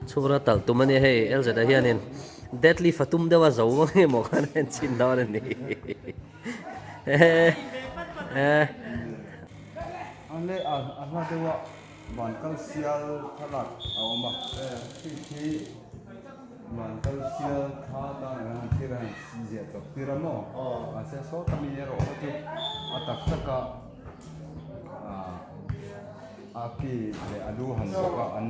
Chhura talh tum a nia hei LZ ah hianin deadlift a tum deuh a zo nge maw khan a en chhin dawn a ni hehe. An leh a hla deuh a van kal sial thlalak a awm a hei khi van kal sial thla tan ang hian thil a han ziah chawp tir a maw mahse sawta mi erawh kha chu a tak tak a ah a ki leh a lu han bawk a an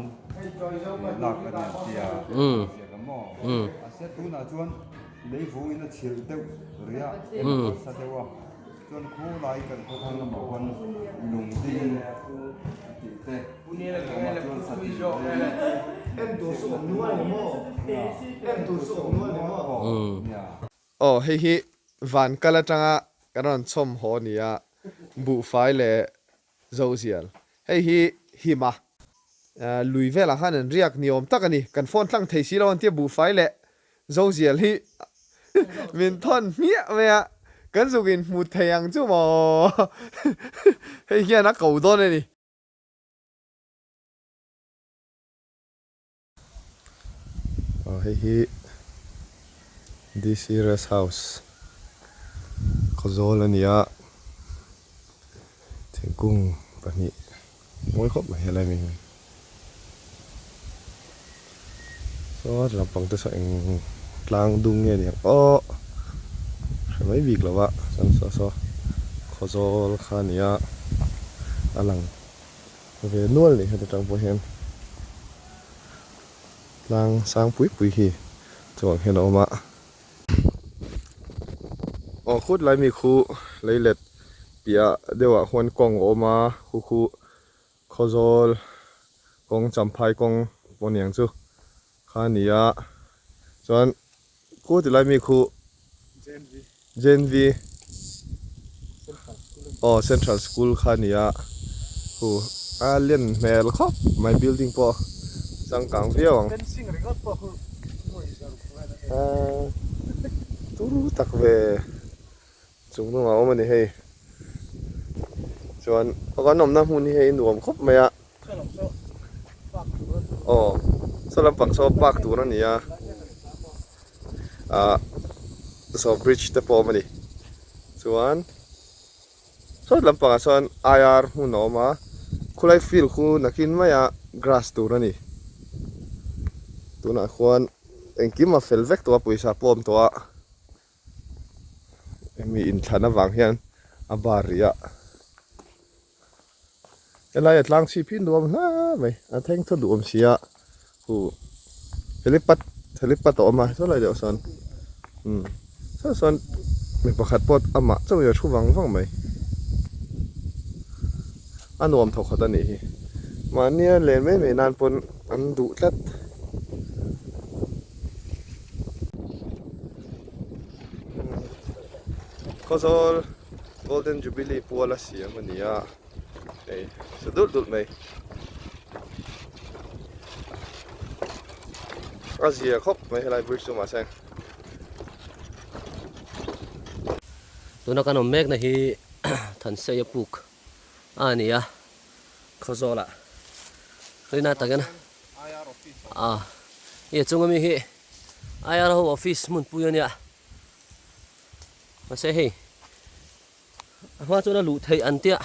lak a ni an tia ziak a maw mahse tunah chuan lei vungin a chhilh deuh rih a en a harsa deuh a. Chuan khawlai kan khaw thang lamah khuan lung ding a tih te awmah chuan satih te Aw hei hi van kal atanga kan rawn chhawm haw a ni a, buhfai leh zozial. Hei hi hima lui velah khan an riak ni awm tak a ni. Kan phone tlang thei si lo an tia buhfai leh Zozial hi min thawn hmiah mai a, kan zuk in hmu thei ang chu maw hei hian a ko dawn a ni. Aw hei hi DC Rest House Khawzawl a ni a, thingkung pahnih Mawi khawp mai helai mi hi. Saw lampang te saw eng tlang dung nge niang aw hre mai bik lo a chuan saw saw Khawzawl kha a ni a a lang ve nual ni heti tang pawh hian tlang sang pui pui hi chuang hian a awm a. Aw khut lai mi khu leilet piah deuhah khuan kawng a awm a khu khu Khawzawl kawng Champhai kawng pawh niang chu kha a ni a chuan khu ti lai mi khu JNV aw Central School kha a ni a khu a len hmel khawp mai building pawh changkang viau ang. Turu tak ve chung hnungah a awm a ni hei chuan kan awmna hmun hi hei nuam khawp mai a aw saw lampang saw park tur a ni a ah saw bridge te pawh a awm a ni chuan saw lampangah sawn IR hmun a awm a khulai field khu nakin maia grass tur a ni tunah khuan engkim a fel vek tawh a pawisa pawh a awm tawh a. Hemi inthlan avang hian a bar rih a, helai a tlang chhip hi nuam hle mai a thleng thaw duh awm si a hu helipad helipad a awm a saw lai deuh sawn umm saw sawn mi pakhat pawh amah chauh in a thu vang vang mai a nuam thaw khat a nih hi mahnia len mai mai nan pawn an duh tlat. Khawzawl Golden Jubilee pual a siam a ni a hei sa dulh dulh mai a zia khawp mai helai bridge chu mahse. Tuna kan awm mekna hi Thanseia puk a ni a Khawzawlah rina takin a i a chunga mi hi IR ho office hmunpui a nia mahse hei a hma chuan a luh theih an tia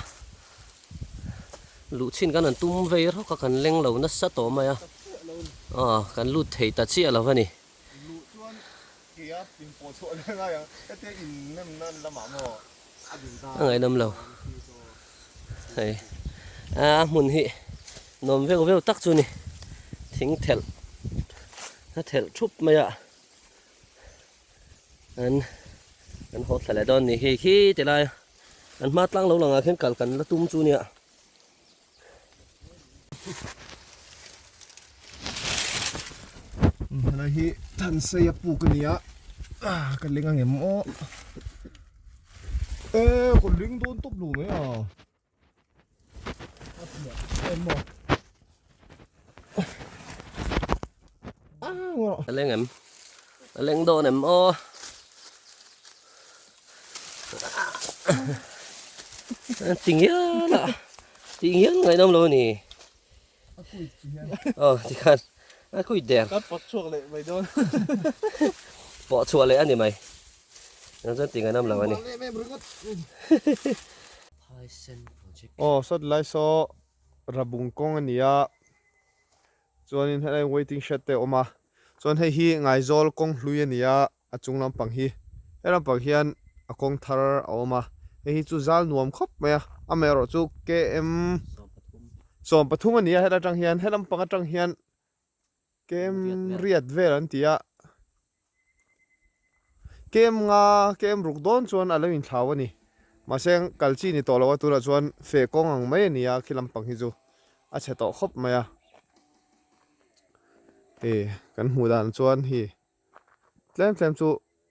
luh chhin kan han tum vei rawk a kan leng lo nasa tawh mai a aw kan lut thei ta chiah lo a ni. A ngaihnawm lo hei a hmun hi nuam veuh veuh tak chu a ni thing thelh a thelh thup mai a an an haw thla leh dawn a ni hei khi ti lai an hma tlang lo langah khian kal kan la tum chu nia. Helai hi Thanseia puk a ni a, ka leng angem aw. E ka ling dawn tawp lo mai a. A piah em maw. A leng em? A leng dawn em aw? Ti ngial a, ti ngial ngaihnawm lo a ni. Aw tikhan a kuit der. Kan pawt chhuak leh mai dawn. Pawh chhuah leh a ni mai. Engah chuan ti ngaihnawm lo a ni. Aw sawt lai saw Rabung kawng a ni a, chuanin helai waiting shed te a awm a, chuan hei hi Ngaizawl kawng hlui a ni a, a chung lampang hi he lampang hian a kawng thar a awm a, hei hi chu zal nuam khawp mai a, amaherawh chu KM 13 a ni a helai atang hian he lampang atang hian KM riat vel an ti a, KM nga KM ruk dawn chuan a lo inthlau a ni, mahse kal chi ni tawh lo a tunah chuan feh kawng ang mai a ni a khi lampang hi chu a chhe tawh khawp mai a, hei kan hmuh dan chuan hei. Tlem tlem chu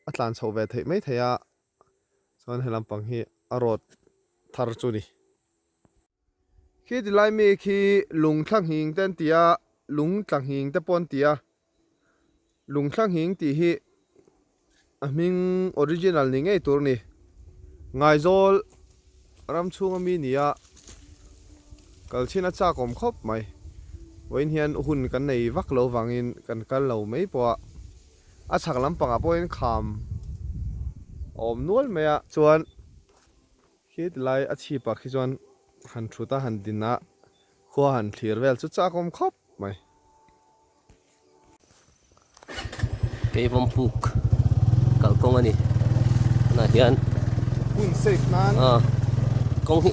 a tlan chhoh ve theih mai thei a, chuan he lampang hi a road thar chu ni. Khi ti lai mi khi lung thla nghing te an ti a, lung tla nghing te pawh an ti a, lung thla nghing tih hi a hming original ni ngei tur a ni. Ngaizawl ram chhunga mi ni a, kal chhin a chak awm khawp mai. Vawiin hian hun kan nei vak lo vangin kan kal lo mai pawh a, a chhak lampangah pawhin kham a awm nual mai a. Chuan khi tilai a chhipah khi chuan han thut a han din a, khua han thlir vel chu chak awm khawp mai. Keivawm puk kalkawng a ni tunah hian hun safe nan ah kawng hi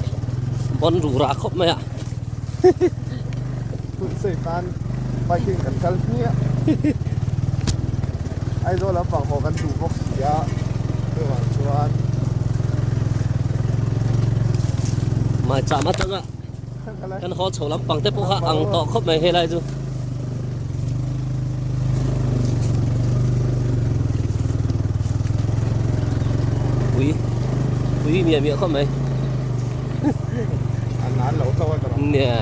bawn ruh rah khawp mai a hun safe nan bike in kan kal hmiah Aizawl lampang haw kan duh bawk si a chuvang chuan Maicham atanga Kan haw chho lampang te pawh kha ang tawh khawp mai helai chu. Pui pui miah miah khawp mai. An nan lo tho a tawh. Nia.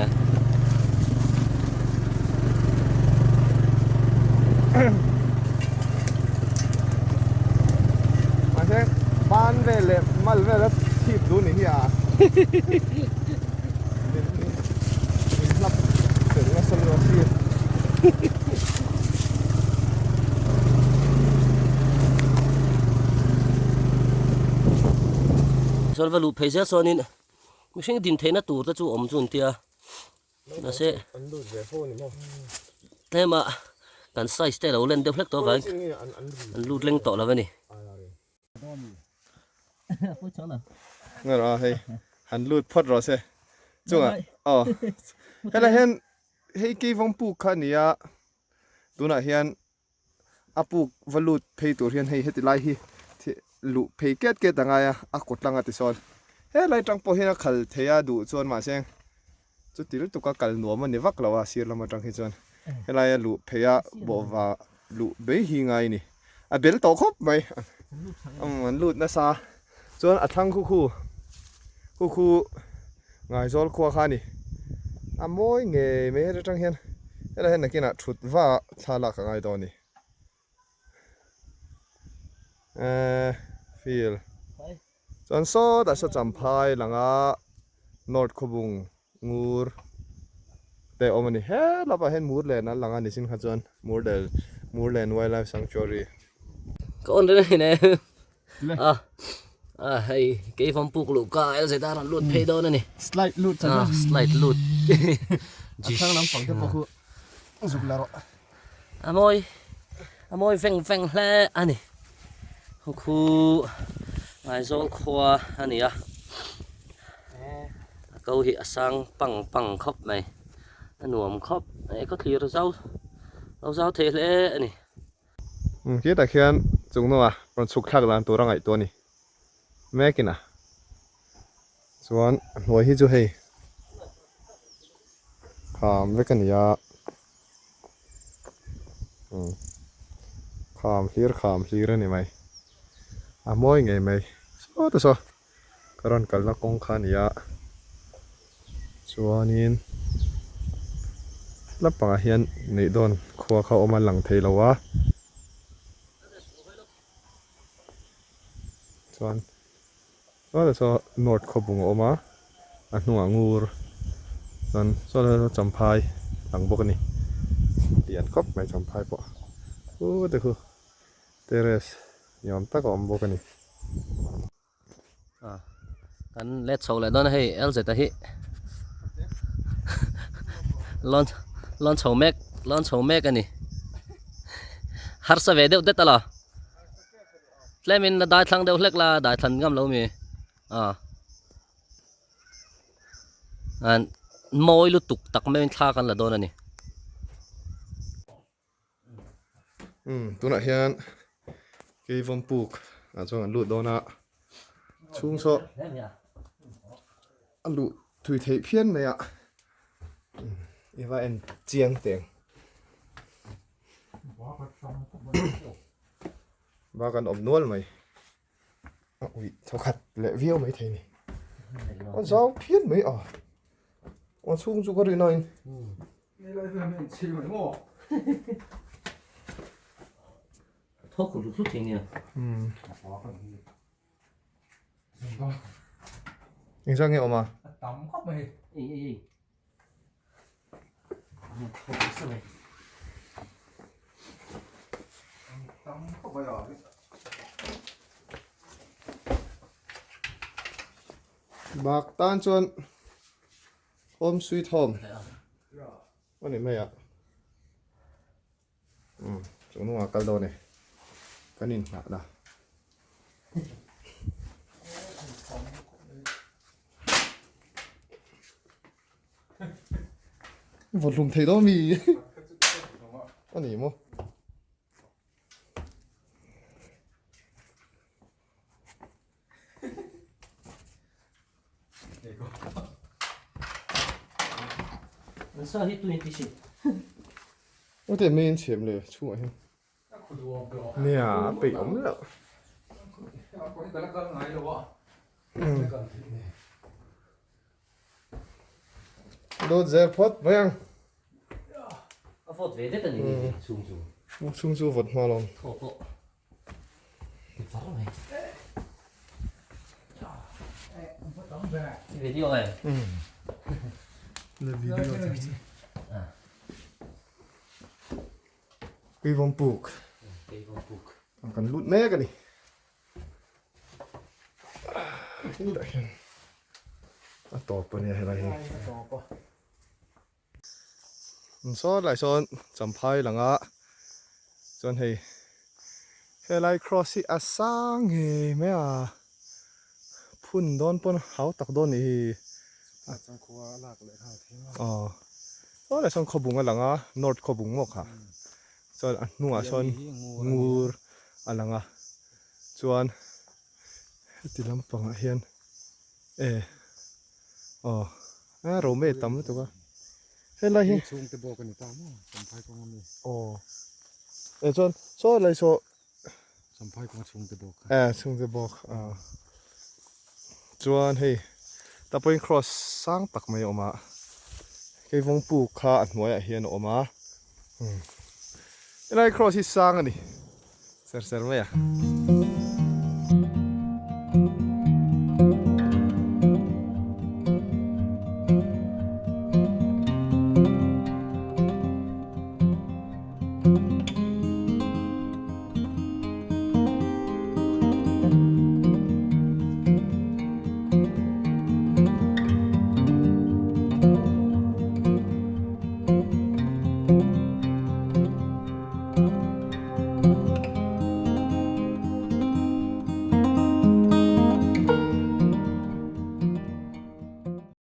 Mahse ban vel leh mal vel a thip duh ni hi a. Chuan va luh phei zel chuanin mihring din theihna tur te chu awm chu an tia mahse tlema kan size te a lo len deuh hlek tawh avangin an lut leng tawh lo a ni. Ngar a hei han lut phawt rawh se chungah aw helai hian hei keivawng puk kha a ni a tunah hian a puk va lut phei tur hian hei heti lai hi luh phei ket ket a ngai a a kawt langa tisawn helai tang pawh hian a khal thei a duh chuan mahse Chuti lutuk a kal nuam a ni vak lo a sir lam atang hi chuan helaia luh phei a bawhva luh bei hi ngai a ni. A bel tawh khawp mai an lut nasa chuan a thlang khu khu khu khu Ngaizawl khua kha a ni. A mawi ngei mai heta tang hian helai hian nakinah thut va thla lak a ngai dawn a ni. Ehh feel. Chuan sawtah saw champhai langa North Khawbung ngur te a awm a ni. He lamah hian Murlen an lang a nichin kha chuan Murdel Murlen Wildlife Sanctuary. Ka on reng a ni a a hei keivawm puk luh ka LZ a rawn lut phei dawn a ni. Slide lut chan a. Slide lut. A thlang lampang te pawh khu zuk la rawh. A mawi a mawi veng veng hle a ni khu khu Aizawl khua a ni a a ko hi a sang pang pang khawp mai a nuam khawp mai ka thlir zau lo zau thei hle a ni. Khitah khian chung hnungah rawn chhuk thlak dan tur a ngaihtuah a ni mek in a chuan a hnuai hi chu hei kham vek a ni a. Kham hlir kham hlir a ni mai a mawi ngei mai saw te saw. Ka rawn kalna kawng kha a ni a, chuanin lampangah hian Neihdawn khua kha awm a lang thei lo a, chuan chuan saw North khawbung a awm a, a hnungah ngur chuan saw lai saw Champhai lang bawk a ni, lian khawp mai Champhai pawh u te khu terrace ni awm tak a awm bawk a ni. Kan let chho leh dawn a hei LZ a hi lawn lawn chho mek lawn chho mek a ni harsa ve deuh det a la tlemin la dai thlang deuh hlek la dai thlan ngam lo mi a an mawi lutuk tak meuhin thla kan la dawn a ni. Umm tunah hian Keivawm puk ah chuan an lut dawn a chhung saw a luh thui theih phian mai a i va en chiang teng bak an awm nual mai a uih thawkhat leh viau mai thei a ni a zau phian mai a a chhung chu ka rin aiin. Engzah nge awm a? Bak tan chuan Home sweet home a ni mai a umm chu hnungah kal dawn e kan inhnah na vawt hlum thei dawn mi a ni maw. Nasa hi tuin ti si. Ute me in chhem le chhungah hian. Nia a peih awm loh. Dawt zel phawt mai ang. A vawt ve det a ni chhung chu. Chhung chu vawt hma lawm. Thaw pawh. Video em? Le video chu. Keivawm puk. Keivawm puk. Kan lut mek a ni. Hetah hian a tawp a nia helai hi. Saw lai sawn Champhai langa chuan hei helai cross hi a sang ngei mai a phun dawn pawn hau tak dawn nih hi aw saw lai sawn khawbung a lang a north khawbung maw kha chuan a hnungah sawn ngur a lang a chuan heti lampangah hian e. Aw a rome tam lutuk a helai hi chhungte bawk a ni ta maw Champhai kawng ami aw eh chuan saw lai saw Champhai kawng chhungte bawk kha eh chhungte bawk a chuan hei tah pawhin cross sang tak mai a awm a keivawng puk kha a hnuaiah hian a awm a helai cross hi sang a ni. Ser ser mai a.